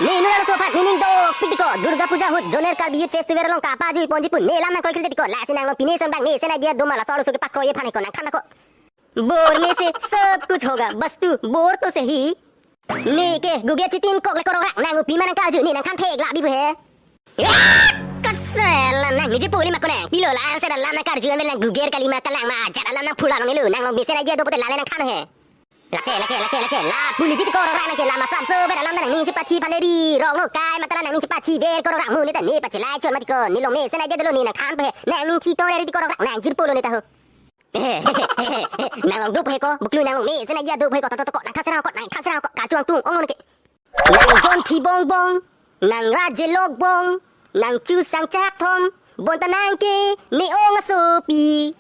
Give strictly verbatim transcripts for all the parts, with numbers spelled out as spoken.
Ne non arloso aphan nening dopik tiko, Durga Puja ahut Zoner Karbi Youth Festival along kapajui ponji pu ne lam nangkroikre tiko, lasi nang along pine son bang mesen idea doma, laso arloso kepakroiji aphan heko nangthan ako. Bore में से सब कुछ होगा, वस्तु बोर तो सही। Ne ke guget chitin kok le korokrak, nang kopi ma nangkarju, ne nangthan theklap bipo he. Kasela nang niji puli ma konang, pilo la-an se lam nangkarju, amel nang guger kali ma, kalang ma ajat alam nangphulang nelo, nang along mesen idea do pulote lale nangthan he. Lake, lake, lake, lake, lapu niji ti korokrak nang ke, la masap so ber alam nang ning chepachi phan ri rong lo kai, matha la nang ning chepachi ber korokrak mo, ne ta ne pachilai chot mati ko, ne along mesen idea dolo, ne nangthanpo he, nang ning chetong ri ti korokrak, nang jirpo lo ne ta ho. Nang along dopo he ko, buklui nang along mesen idea dopo he ko, to, to, to, ko, nangthan serang ko, nangthan serang ko, karju angtung ong lo ne ke. Nang John Thi Bongbong, nang Raje Lokbong, nang Chu Sang Chak Thom, bonta nang ke, ne ong asopi.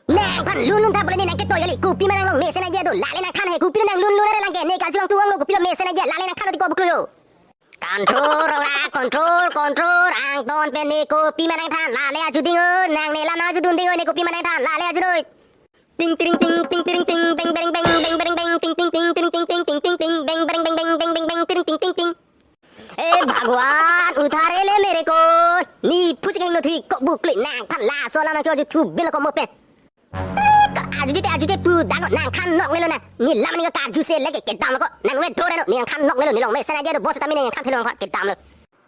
Nangphan lunlun tha bole ne nang ketoi kali, kopi ma nang along mesen idea do, lale nangthan he, kopi nang lunlun are lang ke, ne karju angtung ong lo, kopilo mesen idea, lale nangthan tiko buklui ho. Control, rora, control, control, angton pen ne kopi ma nangthan, lale arju ding o, nang ne lam nang arjudun ding o, ne kopi ma nangthan, lale arju doi. Ting tiring ting, ting tiring ting, beng bereng beng, beng bereng beng, ting ting ting, tiring ting ting, ting ting ting, beng bereng beng beng, beng bereng beng, tiring ting ting ting. He Bhagwan, udhar le mere ko. Ne pusi kang no thi ko buklui, nangphan laso alam nang chorju thu bilo ko mo pen. Ka arjuje te arjuje pu dang nangthan nok lelo nang. Ne lam ne karju se leke kedam ko. Nang we dore no, ne nangthan nok lelo, ne along mesen idea do bo seta mene nangthan thelo nang kedam lo.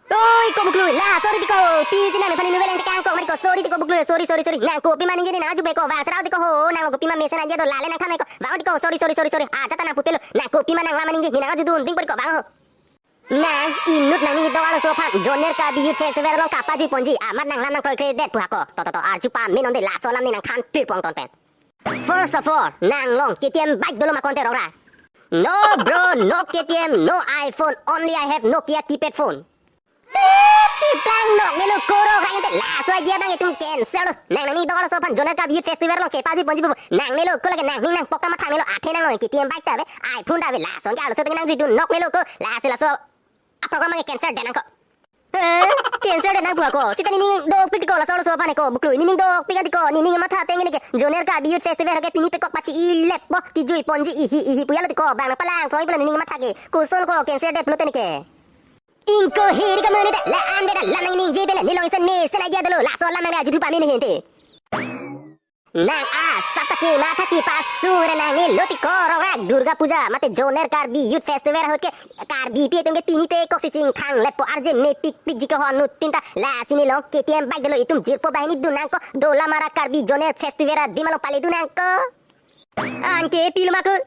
Oi ko buklui, la sorry tiko. Pisi nang pali nu beleng tekang ko mari ko, sorry tiko buklui, sorry, sorry, sorry. Nang kopi ma ningje ne nang arju be ko, vang serau tiko ho. Nang along kopi ma mesen idea do, lale nangthan ko. Vang tiko, sorry, sorry, sorry, sorry. Ajat ta nang pupelo. Nang kopi ma nang lam ningje ne nang arjudun ding pori ko, vang ho. Nang inut nangning kedok arloso aphan Zoner Karbi Youth Festival along kapajui ponji amat nang lam nangkroikre det pu ako. To, to, to, arju pamenon de, laso alam ne nangthan pe pu angton pen. First of all, nang along K T M bike dolo ma konte rora? No bro, no K T M, no iPhone, only I have Nokia keypad phone. Chiplang nok nelo korokrak ente, laso idea bang itum cancel lo. Nang nangning kedok arloso aphan Zoner Karbi Youth Festival along kepajui ponji pu nang nelo, ko lake nangning nangpok ta mathang nelo, athe nang along K T M bike ta ave, iPhone ta ave, laso ke arloso teng nangjui dun nok nelo ko, lasi laso a-program ke cancel det nang ko. Eh, cancel det nang pu ako. Seta nening dopik tiko laso arloso aphan ko buklui. Nening dopik tiko, nening matha teng ne ke Zoner Karbi Youth Festival ke pini pekok pachi-i lep po, kijui ponji ihi ihi pu ya lo tiko, bang nang palang kroi pulo nening matha ke. Koson ko cancel det pulote ne ke. Ingko hiri kamu ne de la-an de la nang ningje pele, ne along isen mesen idea dolo, laso alam nang arju thu pamene hente. Nang asap ta ke matha chipasung re nang, nelo ti korokrak Durga Puja mate Zoner Karbi Youth Festival ahut ke Karbipi atum ke pini pekok si chingthang leppo, arje mepik pikji ke ho anuttin ta, lasi ne along K T M bike dolo, itum jirpo banghini dun nang ko, Dolamara Karbi Zoner Festival adim along pale dun nang ko. Anke pilo ma ko.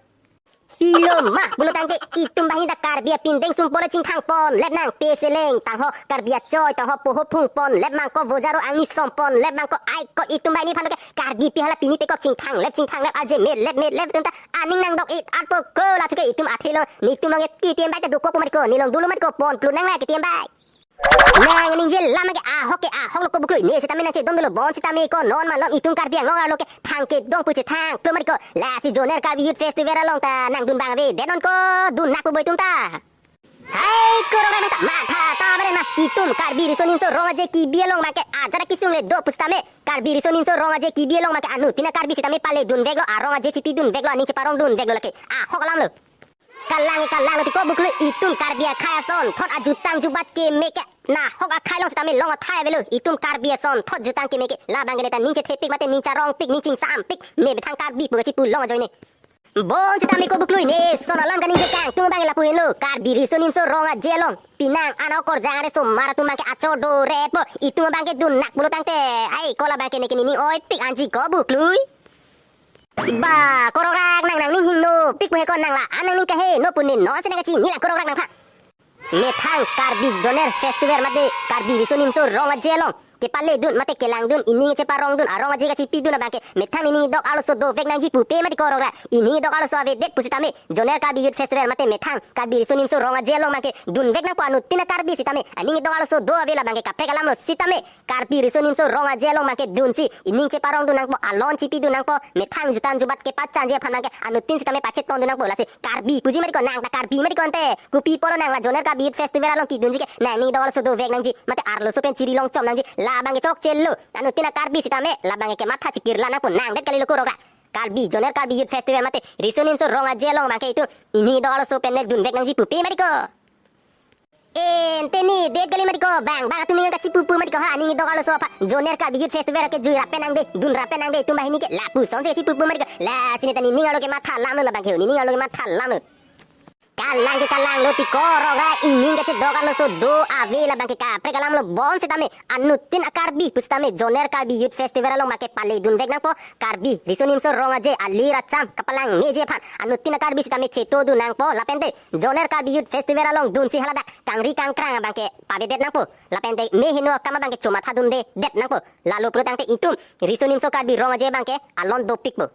Pilo ma pulo tangte itum banghini ta Karbi apindeng sumpon le chingthang pon lep nang, peseleng tangho, Karbi achoi tangho, poho phung pon lep nang ko, vojaro angni som pon lep nang ko, ai ko itum banghini aphan ke Karbipi hala pini pekok chingthang lep, chingthang lep, arje me lep, me lep atum ta aning nangdok-et arpo ko, la thu ke itum athe lo, netum along K T M bike ta dokok pu mati ko, ne along dolo mati ko, pon plu nang la K T M bike. Nang ningje lam ke ahok ke ahok lo ko buklui, ne sitame nang chedondolo, bonsitame ko non malom itum Karbi Anglong arlo ke thang kedong pu chethang plo mati ko, lasi Zoner Karbi Youth Festival along ta nang dun bang ave det non ko, dun nak pu boi itum ta. Hai korokrak nang ta matha ta beren ma, itum Karbi Riso Nimso Rong Aje Kibi along ma ke ajat akesung le do pusitame, Karbi Riso Nimso Rong Aje Kibi along ma ke anuttin a-Karbi sitame pale dun veklo, arong aje chipi dun veklo, aning cheparong dun veklo, lake ahok alam lo. Kalang kalang lo ti ko buklui, itum Karbi akhai asonthot ajutang jubat keme ke nahok akhai along sitame long athai avelo, itum Karbi asonthot jutang keme ke, labang ke ne ta ning chethepik mate ning charongpik, ning chingsampik, ne methang Karbi pu kachipu long ajoine. Bonsitame ko buklui, ne son alam kaningje kangtung abang lapu henlo, Karbi Riso Nimso Rong Aje along pinang an akorjang are somar atum abang ke acho do repo, itum abang ke dun nak pulo tangte, ai ko labang ke ne ke nening oipik anji ko buklui. Ba, korokrak nang nangning hingno pik pu he ko, nang la-an nangning kahe no pu ne non si nang kachini la korokrak nangphan. Methang Karbi Zoner Festival mate Karbi Riso Nimso Rong Aje along kepale dun mate kelang dun, ining cheparong dun, arong aje kachipi dun abang ke methang nening kedok arloso dovek nangji pupe mati korokrak. Nening kedok arloso avedet pusitame Zoner Karbi Youth Festival mate methang Karbi Riso Nimso Rong Aje along abang ke dunvek nangpo anuttin a-Karbi sitame, nening kedok arloso do ave, labang ke kaprek alam lo sitame Karbi Riso Nimso Rong Aje along abang ke dunsi ining cheparong dun nangpo, alon chipi dun nangpo, methang jutang jubat kepachanji aphan abang ke anuttin sitame pachetong dun nangpo, lasi Karbi puji mati ko, nang ta Karbi mati ko ante. Kopi pulo nang la Zoner Karbi Youth Festival along kedunji ke nangning kedok arloso dovek nangji mate arloso pen chiri longchom nangji, labang ke chokchelo, anuttin a-Karbi sitame labang ke matha chikirla nangpo, nang det kali lo korokrak. Karbi Zoner Karbi Youth Festival mate Riso Nimso Rong Aje along abang ke itum nening kedok arloso pen le dunvek nangji pupe mati ko. Ente ne det kali mati ko, bang bang atum ning kachipupu mati ko, ha, aning dok arloso aphan Zoner Karbi Youth Festival ke jui rapet nangde, dun rapet nangde, itum banghini ke lapuson si kachipupu mati ko. Lasi ne ta nening arlo ke matha alamlo labang ke, nening arlo ke matha alamlo. Kalang ke kalanglo ti ko, rong ra, ining kachedok arloso do ave labang ke kaprek alamlo. Bon sitame anuttin a-Karbi pusitame Zoner Karbi Youth Festival along abang ke paledun vek nangpo. Karbi Riso Nimso Rong Aje, ali racham kapalangmeji aphan anuttin a-Karbi sitame chetodun nangpo, lapente Zoner Karbi Youth Festival along dunsi haladak kangri kangkrang abang ke pavedet nangpo, lapente meheno akam abang ke chomathadunde det nangpo. Lalo pulo tangte itum Riso Nimso Karbi Rong Aje abang ke alon dopikpo.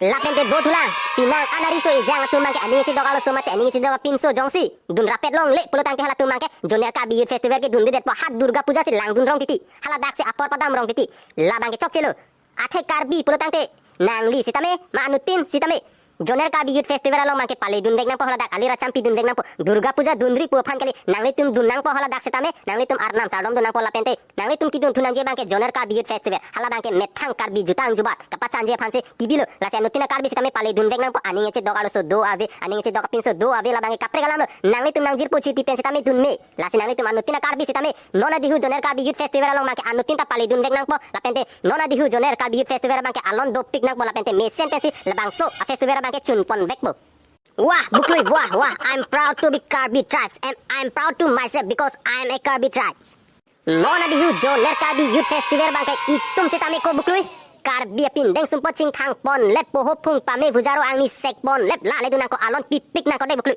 Lapente do thulang, pinang an ariso ejang atum abang ke aning chedok arloso mate aning chedok apinso jongsi dun rapet longle pulo tangte halatum abang ke Zoner Karbi Youth Festival ke dundedetpo, ha Durga Puja si langdun rong titi, haladak si apor padam rong titi. Labang ke chokchelo. Athe Karbi pulo tangte nangli sitame, ma anuttin sitame Zoner Karbi Youth Festival along abang ke paledun vek nangpo, haladak ali racham pidun vek nangpo. Durga Puja dunri pu aphan kali, nanglitum dun nangpo haladak sitame, nanglitum arnam chardom dun nangpo, lapente nanglitum kedun thu nangji abang ke Zoner Karbi Youth Festival, hala abang ke methang Karbi jutang jubat kapachanji aphan si kebilo. Lasi anuttin a-Karbi sitame paledun vek nangpo, aning chedok arloso do ave, aning chedok apinso do ave, labang ke kaprek alamlo. Nanglitum nangjirpo chipi pen sitame dunme. Lasi nanglitum anuttin a-Karbi sitame non adihu Zoner Karbi Youth Festival along abang ke anuttin ta paledun vek nangpo, lapente non adihu Zoner Karbi Youth Festival abang ke alon dopik nangpo, lapente mesen pensi labangso a-festival abang ke chunpon vekpo. Wah, buklui, wah, wah, I'm proud to be Karbi tribes and I'm proud to myself because I'm a Karbi tribes. Non adihu Zoner Karbi Youth Festival abang ke itum sitame ko buklui, Karbi apindeng sumpot chingthangpon leppo, ho phung pame, vujaro angni sekpon lep, laledun nangko, alon pipik nangko de buklui.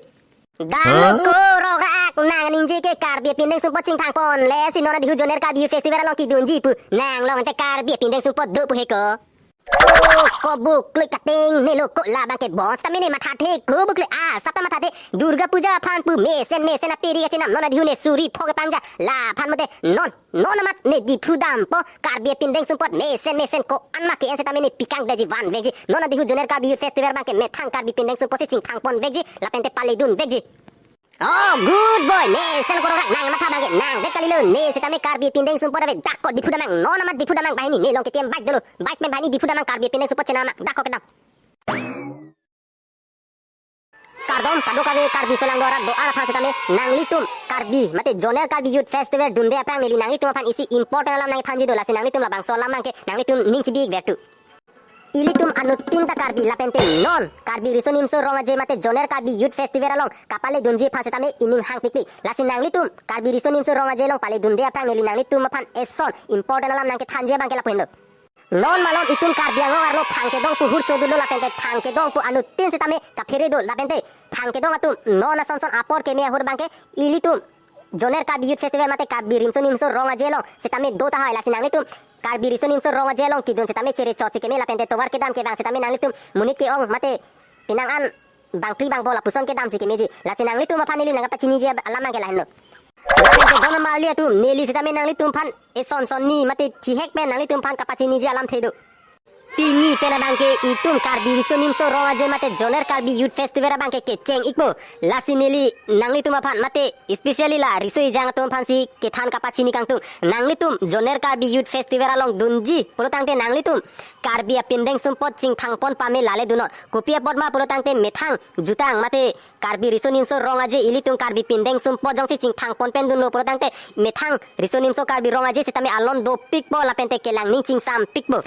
Dam ko rok rak, nang ningje ke Karbi apindeng sumpot chingthangpon le si non adihu Zoner Karbi Youth Festival along kedunji pu, nang long ante Karbi apindeng sumpot do pu he ko. Oh, ko buklui kating ne lo ko, labang ke bon sitame ne mathathe ko buklui, ah, sap ta mathathe. Durga Puja aphan pu mesen mesen apiri kachenam, non adihu ne suri pho kepangja, laphan mate non, non amat ne Diphu dampo, Karbi apindeng sumpot mesen mesen ko-an ma ke-en sitame ne pikangkleji vanvekji. Non adihu Zoner Karbi Youth Festival abang ke methang Karbi apindeng sumpot si chingthangpon vekji, lapente paledun vekji. Oh, good boy. Mesen ko rong rak, nang matha abang ke nang det kalilo. Ne sitame Karbi apindeng sumpot ave dak ko Diphu damnang. Non amat Diphu damnang, banghini ne long ke T M bike dolo. Bike pen banghini Diphu damnang, Karbi apindeng sumpot chenam abang dak ko kedam. Kardom, kadokave Karbi aso lang do arat do-an aphan sitame nanglitum Karbi mate Zoner Karbi Youth Festival dunde aphrang neli nanglitum aphan isi important alam nangthanji do, lasi nanglitum labangso alam abang ke nanglitum ning chibi-ik vertu. Ilitum anuttin ta Karbi, lapente non Karbi Riso Nimso Rong Aje mate Zoner Karbi Youth Festival along kapaledunji aphan sitame ining hangpikpik. Lasi nanglitum Karbi Riso Nimso Rong Aje along paledunde aphrang neli nanglitum aphan eson important alam nangkethanji abang ke lapu henlo. Non malom itum Karbi Anglong arlo phang kedong pu hur chodunlo, lapente phang kedong pu anuttin sitame kaphere do, lapente phang kedong atum non ason son apor keme ahut abang ke ilitum Zoner Karbi Youth Festival mate Karbi Riso Nimso Rong Aje along sitame do tahai, lasi nanglitum Karbi Riso Nimso Rong Aje along kedun sitame chere chot si keme, lapente tovar kedam kevang sitame nanglitum monit ke-ong mate pinang an bangphli bangbol lapuson kedam si kemeji. Lasi nanglitum aphan neli nangkapachiniji alam abang ke lahenlo. Lapente don marli atum, neli sitame nanglitum aphan eson sonni mate chihek pen nanglitum aphan kapachiniji alamthe do. Pini pen abang ke itum Karbi Riso Nimso Rong Aje mate Zoner Karbi Youth Festival abang ke kecheng-ikpo. Lasi neli nanglitum aphan mate especially la riso ejang atum aphan si kethan kapachini kangtung. Nanglitum Zoner Karbi Youth Festival along dunji pulo tangte nanglitum Karbi apindeng sumpot chingthangpon pame, lale dunnot. Kopi apot ma pulo tangte methang jutang mate Karbi Riso Nimso Rong Aje, ilitum Karbi apindeng sumpot jongsi chingthangpon pen dunlo pulo tangte methang Riso Nimso Karbi Rong Aje sitame alon dopikpo, lapente kelang ning chingsampikpo.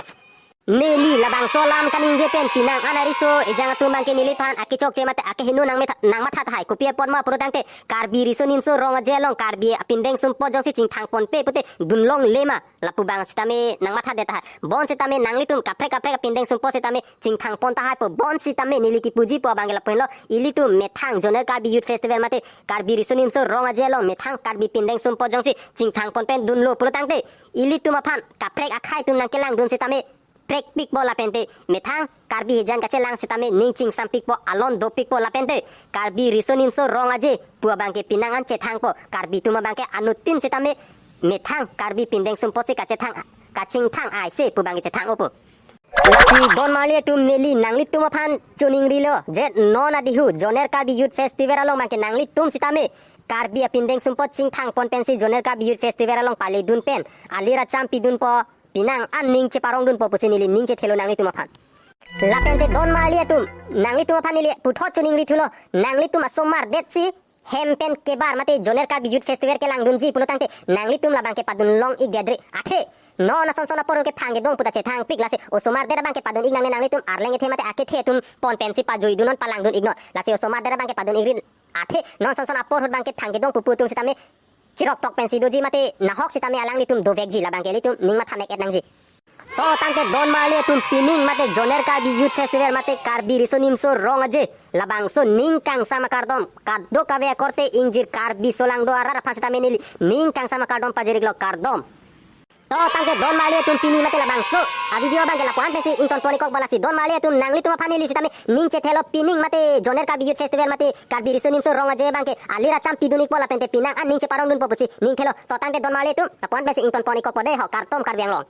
Neli labangso alam kaningje pen pinang an ariso ejang atum abang ke neliphan akechokche mate akeheno nang metha-, nangmatha tahai. Kopi apot ma pulo tangte Karbi Riso Nimso Rong Aje along Karbi apindeng sumpot jongsi chingthangponpe pute dunlongle ma, lapu abang sitame nangmathadet tahai. Bon sitame nanglitum kaprek kaprek apindeng sumpot sitame chingthangpon tahaipo. Bon sitame neli kipujipo abang ke lapu henlo, ilitum methang Zoner Karbi Youth Festival mate Karbi Riso Nimso Rong Aje along methang Karbi apindeng sumpot jongsi chingthangpon pen dunlo pulo tangte ilitum aphan kaprek akhai atum nangkelangdun sitame prekpikpo, lapente methang Karbi hijan kachelang sitame ning chingsampikpo, alon dopikpo, lapente Karbi Riso Nimso Rong Aje pu abang ke pinang an chethangpo. Karbi atum abang ke anuttin sitame methang Karbi apindeng sumpot si kachethang, kachingthang aise pu abang ke chethang-opo. Lasi don marli atum, neli nanglitum aphan choningrilo je non adihu Zoner Karbi Youth Festival along abang ke nanglitum sitame Karbi apindeng sumpot chingthangpon pensi Zoner Karbi Youth Festival along paledun pen ali racham pidunpo, pinang an ning cheparongdunpo pusi neli ning chethelo nanglitum aphan. Lapente don marli atum, nanglitum aphan neli puthot choningrithulo, nanglitum asomar detsi hem pen kebar mate Zonal Karbi Youth Festival kelangdunji pulo tangte nanglitum labang ke padun long-ik detde. Athe non asonson apor ahut ke thang kedong pu ta chethangpik, lasi osomar det abang ke padun-ik nangne, nanglitum arleng kethe mate akethe atum pon pensi pajuidunnon, palangdun-iknon. Lasi osomar det abang ke padun-ikri. Athe non asonson apor ahut abang ke thang kedong pu pu atum sitame chiroktok pensi doji mate nahok sitame alanglitum dovekji, labang ke ilitum ning matha mek-et nangji. To tangte don marli atum, pining mate Zonal Karbi Youth Festival mate Karbi Riso Nimso Rong Aje labangso ning kangsam akardom kadokave akorte ingjir Karbi solangdo arat aphan sitame neli ning kangsam akardom pajir-iklo, kardom. To tangte don marli atum, pini mate labangso avideo abang ke lapu-an pensi ingtonpon-ikkokpo, lasi don marli atum, nanglitum aphan neli sitame ning chethelo, pining mate Zonal Karbi Youth Festival mate Karbi Riso Nimso Rong Aje abang ke alir acham pidun-ikpo lapente penang an ning cheparongdunpo pusi ning thelo. To tangte don marli atum, lapu-an pensi ingtonpon-ikkokpo dei ho, kardom Karbi Anglong.